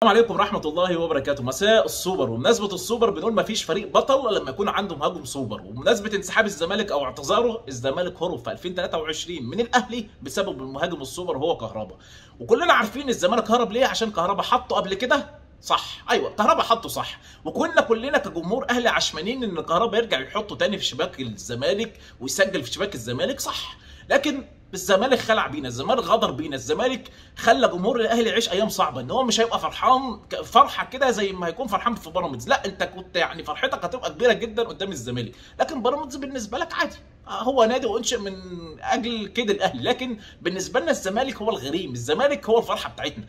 السلام عليكم ورحمة الله وبركاته. مساء السوبر. وبمناسبة السوبر بنقول مفيش فريق بطل لما يكون عنده مهاجم سوبر. وبمناسبة انسحاب الزمالك او اعتذاره، الزمالك هرب في 2023 من الاهلي بسبب المهاجم السوبر هو كهربا. وكلنا عارفين الزمالك هرب ليه، عشان كهربا حطه قبل كده صح. ايوه كهربا حطه صح، وكنا كلنا كجمهور اهلي عشمانين ان كهربا يرجع يحطه تاني في شباك الزمالك ويسجل في شباك الزمالك صح. لكن الزمالك خلع بينا، الزمالك غدر بينا، الزمالك خلى جمهور الاهلي يعيش ايام صعبة، ان هو مش هيبقى فرحان فرحه كده زي ما هيكون فرحان في بيراميدز. لا، انت كنت يعني فرحتك هتبقى كبيرة جدا قدام الزمالك، لكن بيراميدز بالنسبة لك عادي، هو نادي وانشئ من اجل كده الاهلي، لكن بالنسبة لنا الزمالك هو الغريم، الزمالك هو الفرحة بتاعتنا.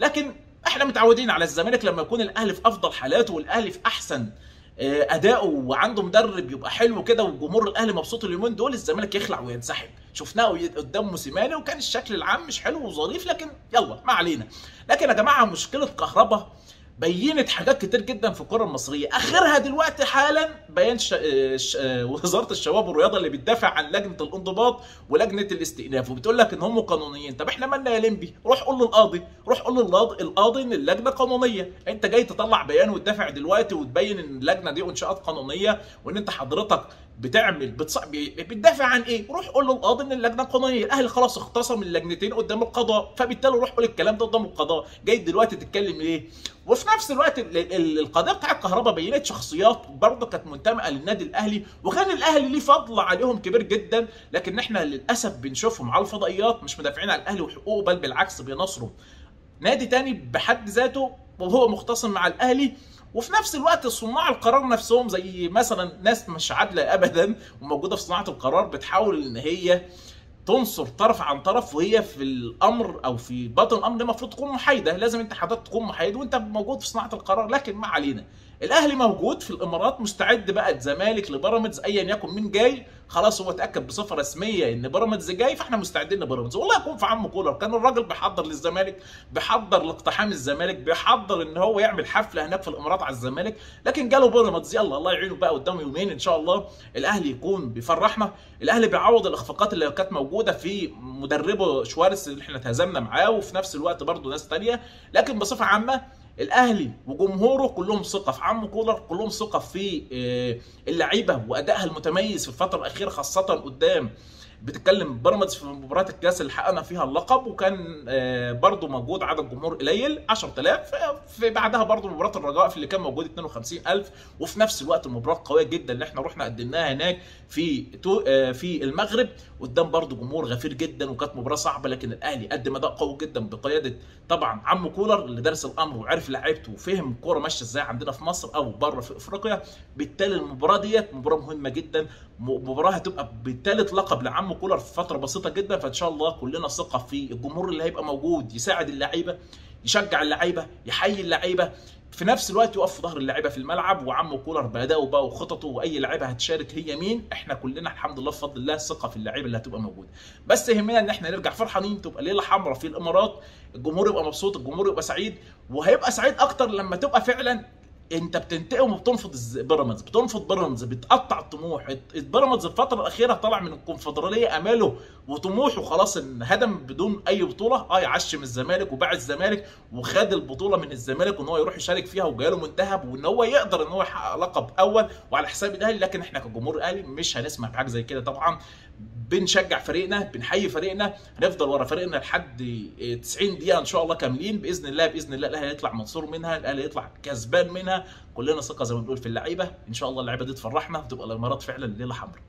لكن احنا متعودين على الزمالك لما يكون الاهلي في افضل حالاته والاهلي في احسن اداؤه وعنده مدرب يبقى حلو كده والجمهور الاهلي مبسوط اليومين دول، الزمالك يخلع وينسحب. شفناه قدام موسيماني وكان الشكل العام مش حلو وظريف، لكن يلا ما علينا. لكن يا جماعة مشكلة كهربا بينت حاجات كتير جدا في الكره المصرية، اخرها دلوقتي حالا بيان وزارة الشباب والرياضة اللي بتدافع عن لجنة الانضباط ولجنه الاستئناف وبتقول لك ان هم قانونيين. طب احنا مالنا يا لمبي؟ روح قول للقاضي، روح قول للقاضي ان اللجنة قانونية. انت جاي تطلع بيان وتدافع دلوقتي وتبين ان اللجنة دي انشاءات قانونية وان انت حضرتك بتعمل بتدافع عن ايه؟ روح قول للقاضي ان اللجنة قانونية. الاهلي خلاص اختصم اللجنتين قدام القضاء، فبالتالي روح قول الكلام ده قدام القضاء. جاي دلوقتي تتكلم ليه؟ وفي نفس الوقت القضية بتاع الكهرباء بينت شخصيات برضه كانت منتمئه للنادي الاهلي، وكان الاهلي ليه فضل عليهم كبير جدا، لكن احنا للاسف بنشوفهم على الفضائيات مش مدافعين على الاهلي وحقوقه، بل بالعكس بيناصروا نادي تاني بحد ذاته وهو مختصم مع الاهلي. وفي نفس الوقت صناع القرار نفسهم زي مثلا ناس مش عادلة ابدا وموجودة في صناعة القرار بتحاول ان هي تنصر طرف عن طرف، وهي في الامر او في باطن الامر المفروض تكون محايدة. لازم انت حضرتك تكون محايد وانت موجود في صناعة القرار. لكن ما علينا، الاهلي موجود في الامارات مستعد بقى الزمالك لبيراميدز ايا يكن مين جاي. خلاص هو اتاكد بصفة رسمية ان بيراميدز جاي، فاحنا مستعدين لبيراميدز. والله يكون في عم كولر، كان الراجل بيحضر للزمالك، بيحضر لاقتحام الزمالك، بيحضر ان هو يعمل حفلة هناك في الامارات على الزمالك، لكن جاله بيراميدز. يلا الله يعينه بقى، قدامه يومين ان شاء الله الاهلي يكون بيفرحنا. الاهلي بيعوض الاخفاقات اللي كانت موجودة في مدربه شوارس اللي احنا اتهزمنا معاه، وفي نفس الوقت برضه ناس ثانية. لكن بصفة عامة الاهلي وجمهوره كلهم ثقة في عم كولر، كلهم ثقة في اللعيبة وادائها المتميز في الفترة الاخيرة، خاصة قدام بتتكلم بيراميدز في مباراة الكاس اللي حققنا فيها اللقب، وكان برضو موجود عدد جمهور قليل 10000. في بعدها برضو مباراة الرجاء في اللي كان موجود 52000. وفي نفس الوقت المباراة قوية جدا اللي احنا رحنا قدمناها هناك في المغرب قدام برضو جمهور غفير جدا، وكانت مباراة صعبة، لكن الاهلي قدم اداء قوي جدا بقيادة طبعا عم كولر اللي درس الامر وعرف لعيبته وفهم الكورة ماشية ازاي عندنا في مصر او بره في افريقيا. بالتالي المباراة ديت مباراة مهمة جدا، مباراة هتبقى بالثالث لقب لعم كولر في فترة بسيطة جدا. فان شاء الله كلنا ثقة في الجمهور اللي هيبقى موجود، يساعد اللعيبة، يشجع اللعيبة، يحيي اللعيبة، في نفس الوقت يقف في ظهر اللعيبة في الملعب. وعم كولر بادائه بقى وخططه، واي لعيبة هتشارك هي مين، احنا كلنا الحمد لله بفضل الله ثقة في اللعيبة اللي هتبقى موجودة. بس يهمنا ان احنا نرجع فرحانين، تبقى ليلة حمراء في الامارات، الجمهور يبقى مبسوط، الجمهور يبقى سعيد، وهيبقى سعيد اكتر لما تبقى فعلا انت بتنتقم وبتنفض بيراميدز، بتنفض بيراميدز، بتقطع الطموح. بيراميدز الفترة الاخيرة طلع من الكونفدراليه اماله وطموحه خلاص انهدم بدون اي بطوله. يعشم الزمالك وباع الزمالك وخد البطولة من الزمالك وان هو يروح يشارك فيها وجاله منتهب وان هو يقدر ان هو يحقق لقب اول وعلى حساب الاهلي. لكن احنا كجمهور الاهلي مش هنسمح بحاجة زي كده. طبعا بنشجع فريقنا، بنحيي فريقنا، هنفضل ورا فريقنا لحد 90 دقيقة ان شاء الله كاملين باذن الله. باذن الله الاهلي هيطلع منصور منها، الاهلي هيطلع كسبان منها. كلنا ثقة زي ما بنقول في اللعيبة، ان شاء الله اللعيبة دي تفرحنا وتبقى الامارات فعلا ليلة حمراء.